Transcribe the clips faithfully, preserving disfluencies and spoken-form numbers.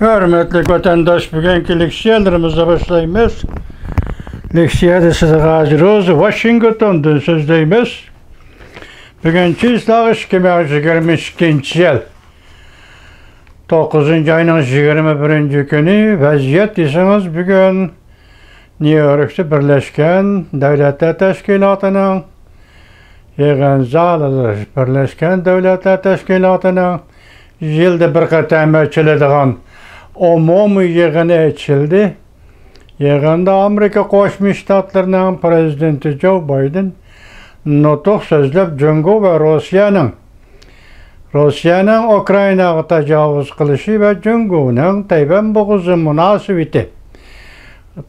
ھۆرمەتلىك ۋەتەنداش، بۈگۈنكى لېكسىيەلىرىمىزنى باشلايمىز. لېكسىيەدە سىزگە ھازىر روزا ۋاشىنگتوندىن سۆزلەيمىز. بۈگۈن چىسلاغ ئىككى مىڭ يىگىرمە ئىككىنچى يىل، توققۇزىنچى ئاينىڭ يىگىرمە بىرىنچى كۈنى. ۋەزىيەت دېسىڭىز، بۈگۈن نيۇ يوركتا بىرلەشكەن دۆلەتلەر تەشكىلاتىنىڭ يىغىن زالىدا، بىرلەشكەن دۆلەتلەر تەشكىلاتىنىڭ يىلدا بىر قېتىم ئېچىلىدىغان ئومۇمىي يىغىنى ئېچىلدى. يىغىندا ئامېرىكا قوشما شتاتلىرىنىڭ پىرېزىدېنتى جو بايدېن نۇتۇق سۆزلەپ، جۇڭگو ۋە روسىيەنىڭ، روسىيەنىڭ ئۇكرائىناغا تاجاۋۇز قىلىشى ۋە جۇڭگونىڭ تەيۋەن بوغۇزى مۇناسىۋىتى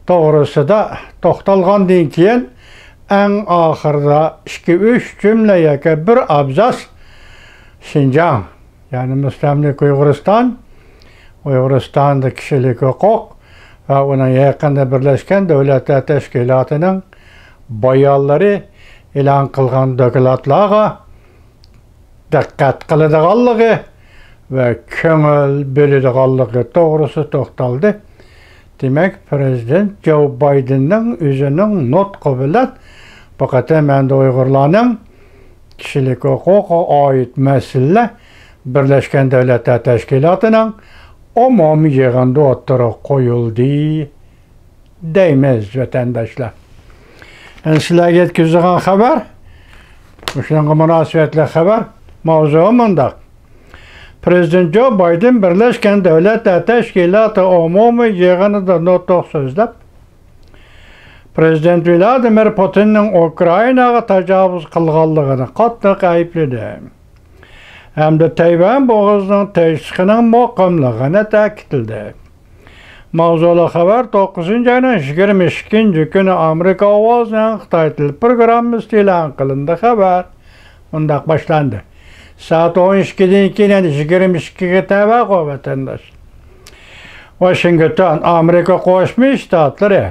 توغرىسىدا توختالغاندىن كېيىن، ئەڭ ئاخىرىدا ئىككى-ئۈچ جۈملە ياكى بىر ئابزاس شىنجاڭ، يەنى مۇستەملىكە ئۇيغۇرىستان، ئۇيغۇرىستاندا كىشىلىك ھوقۇق ۋە ئۇنىڭ يېقىندا بىرلەشكەن دۆلەتلەر تەشكىلاتىنىڭ بايانلىرى، ئېلان قىلغان دوكلاتلارغا دىققەت قىلىدىغانلىقى ۋە كۆڭۈل بۆلىدىغانلىقى توغرىسىدا توختالدى. دېمەك، پىرېزىدېنت جو بايدېننىڭ ئۆزىنىڭ نۇتقى بىلەن بۇ قېتىم ئەمدى ئۇيغۇرلارنىڭ كىشىلىك ھوقۇقىغا ئائىت مەسىلىلەر بىرلەشكەن دۆلەتلەر تەشكىلاتىنىڭ ئومۇمىي يىغىنىدا ئوتتۇرىغا قويۇلدى دەيمىز، ۋەتەنداشلار. ئەمدى سىلەرگە يەتكۈزىدىغان خەۋەر، مۇشۇنىڭغا مۇناسىۋەتلىك خەۋەر، ماۋزۇ مۇنداق. پىرېزىدېنت جو بايدېن بىرلەشكەن دۆلەتلەر تەشكىلاتى ئومۇمىي يىغىنىدا نۇتۇق سۆزلەپ، پىرېزىدېنت ۋلادىمىر پۇتىننىڭ ئۇكرائىناغا تاجاۋۇز قىلغانلىقىنى قاتتىق ئەيىبلىدى ھەمدە تەيۋەن بوغۇزىنىڭ تىنچلىقىنىڭ مۇقىملىقىنى تەكىتلىدى. ماۋزۇلۇق خەۋەر توققۇزىنچى ئاينىڭ يىگىرمە ئىككىنچى كۈنى ئامېرىكا ئاۋازىنىڭ خىتاي تىل پروگراممىسىدا ئېلان قىلىندى. خەۋەر مۇنداق باشلاندى. سائەت ئون ئىككىدىن كېيىن يەنە يىگىرمە ئىككىگە تەۋەغۇ، ۋەتەنداش. ۋاشىنگتون، ئامېرىكا قوشما شتاتلىرى.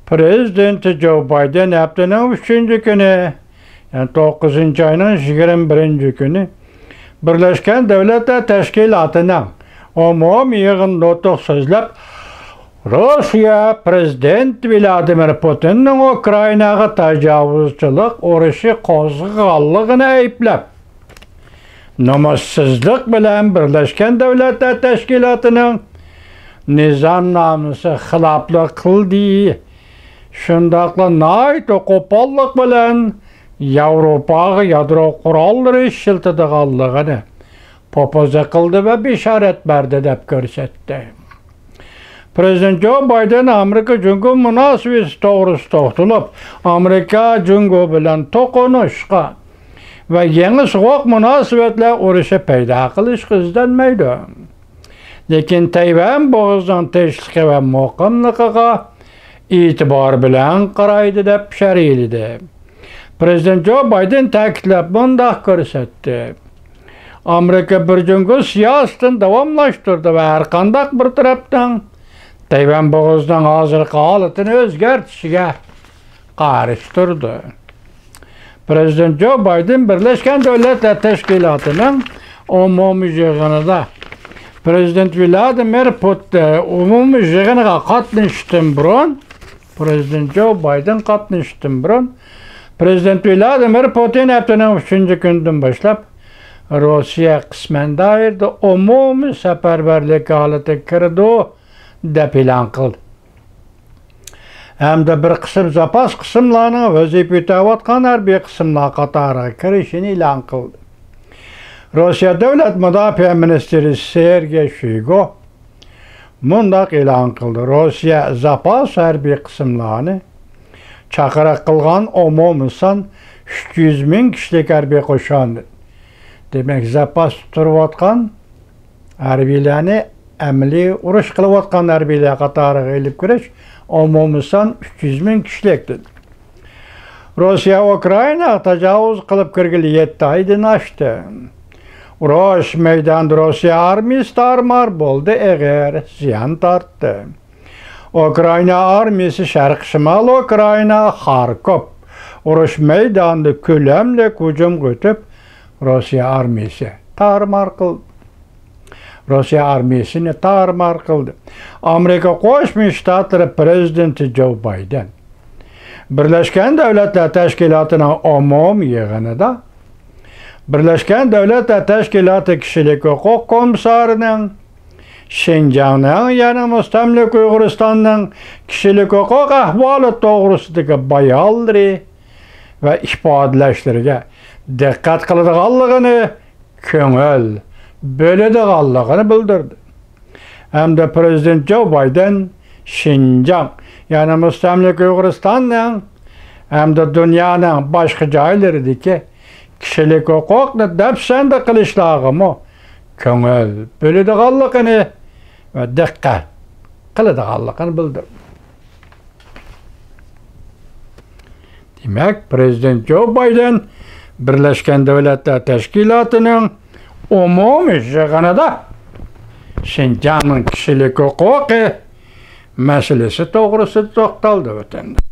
پىرېزىدېنتى جو بايدېن ھەپتىنىڭ ئۈچىنچى كۈنى، يەنى توققۇزىنچى ئاينىڭ يىگىرمە بىرىنچى كۈنى بىرلەشكەن دۆلەتلەر تەشكىلاتىنىڭ ئومۇمىي يىغىنىدا نۇتۇق سۆزلەپ، روسىيە پىرېزىدېنتى ۋلادىمىر پۇتىننىڭ ئۇكرائىناغا تاجاۋۇزچىلىق ئۇرۇشى قوزغىغانلىقىنى ئەيىبلەپ، نومۇسسىزلىق بىلەن بىرلەشكەن دۆلەتلەر تەشكىلاتىنىڭ نىزامنامىسى خىلاپلىق قىلدى، شۇنداقلا ناھايىتى قوپاللىق بىلەن ياۋروپاغا يادرو قوراللىرى ئىشلىتىدىغانلىقىنى پوپوزا قىلدى ۋە بېشارەت بەردى دەپ كۆرسەتتى. پىرېزىدېنت جو بايدېن ئامېرىكا جۇڭگو مۇناسىۋىتى توغرىسىدا توختىلىپ، ئامېرىكا جۇڭگو بىلەن توقۇنۇشقا ۋە يېڭى سوغۇق مۇناسىۋەتلەر ئۇرۇشى پەيدا قىلىشقا ئىزدەنمەيدۇ، لېكىن تەيۋەن بوغۇزىنىڭ تىنچلىقى ۋە مۇقىملىقىغا ئېتىبار بىلەن قارايدۇ دەپ شەرھلىدى. پىرېزىدېنت جو بايدېن تەكىتلەپ مۇنداق كۆرسەتتى. ئامېرىكا بىر جۇڭگو سىياسىتىنى داۋاملاشتۇردى ۋە ھەرقانداق بىر تەرەپنىڭ تەيۋەن بوغۇزىنىڭ ھازىرقى ھالىتىنى ئۆزگەرتىشىگە قارشى تۇرىدۇ. پىرېزىدېنت جو بايدېن بىرلەشكەن دۆلەتلەر تەشكىلاتىنىڭ ئومۇمىي يىغىنىدا پىرېزىدېنت ۋلادىمىر پۇتىن ئومۇمىي يىغىنغا قاتنىشىشتىن بۇرۇن، پىرېزىدېنت جو بايدېن قاتنىشىشتىن بۇرۇن، پىرېزىدېنت ۋلادىمىر پۇتىن ھەپتىنىڭ ئۈچىنچى كۈنىدىن باشلاپ روسىيە قىسمەن دائىرىدە ئومۇمىي سەپەرۋەرلىك ھالىتىگە كىرىدۇ، دەپ ئېلان قىلدى ھەمدە بىر قىسىم زاپاس قىسىملارنىڭ ۋەزىپە ئۆتەۋاتقان ھەربىي قىسىملار قاتارىغا كىرىشىنى ئېلان قىلدى. روسىيە دۆلەت مۇداپىئە مىنىستىرى سېرگېي شويگۇ مۇنداق ئېلان قىلدى: روسىيە زاپاس ھەربىي قىسىملارنى چاقىرىق قىلغان ئومۇمىي سان ئۈچ يۈز مىڭ كىشىلىك ھەربىي قوشۇن. دېمەك، زاپاس تۇرۇۋاتقان ھەربىيلەرنى ئەمەلىي ئۇرۇش قىلىۋاتقان ھەربىيلەر قاتارىغا ئېلىپ كىرىش ئومۇمىي سان ئۈچ يۈز مىڭ كىشىلىك دېدى. روسىيە ئۇكرائىناغا تاجاۋۇز قىلىپ كىرگىلى يەتتە ئايدىن ئاشتى. ئۇرۇش مەيدانىدا روسىيە ئارمىيىسى تارمار بولدى، ئېغىر زىيان تارتتى. ئۇكرائىنا ئارمىيىسى شەرقىي شىمال ئۇكرائىنا خاركوف ئۇرۇش مەيدانىدا كۆلەملىك ھۇجۇمغا ئۆتۈپ، روسىيە ئارمىيىسى تارمار قىلدى. روسىيە ئارمىيىسىنى تارمار قىلدى. ئامېرىكا قوشما شتاتلىرى پرېزىدېنتى جو بايدېن بىرلەشكەن دۆلەتلەر تەشكىلاتىنىڭ ئومۇمىي يىغىنىدا بىرلەشكەن دۆلەتلەر تەشكىلاتى كىشىلىك ھوقۇق كومىسسارىنىڭ شىنجاڭنىڭ، يەنى مۇستەملىكە ئۇيغۇرىستاننىڭ كىشىلىك ھوقۇق ئەھۋالى توغرىسىدىكى بايانلىرى ۋە ئىپادىلەشلىرىگە دىققەت قىلىدىغانلىقىنى، كۆڭۈل بۆلىدىغانلىقىنى بىلدۈردى. ھەمدە پرېزىدېنت جو بايدېن شىنجاڭ، يەنى مۇستەملىكە ئۇيغۇرىستاننىڭ ھەمدە دۇنيانىڭ باشقا جايلىرىدىكى كىشىلىك ھوقۇقنى دەپسەندە قىلىشلارغىمۇ كۆڭۈل بۆلىدىغانلىقىنى ۋە دىققەت قىلىدىغانلىقىنى بىلدۈردى. دېمەك، پرېزىدېنت جو بايدېن بىرلەشكەن دۆلەتلەر تەشكىلاتىنىڭ ئومۇمىي يىغىنىدا شىنجاڭنىڭ كىشىلىك ھوقۇقى مەسىلىسى توغرىسىدا توختالدى، ۋەتەنداش.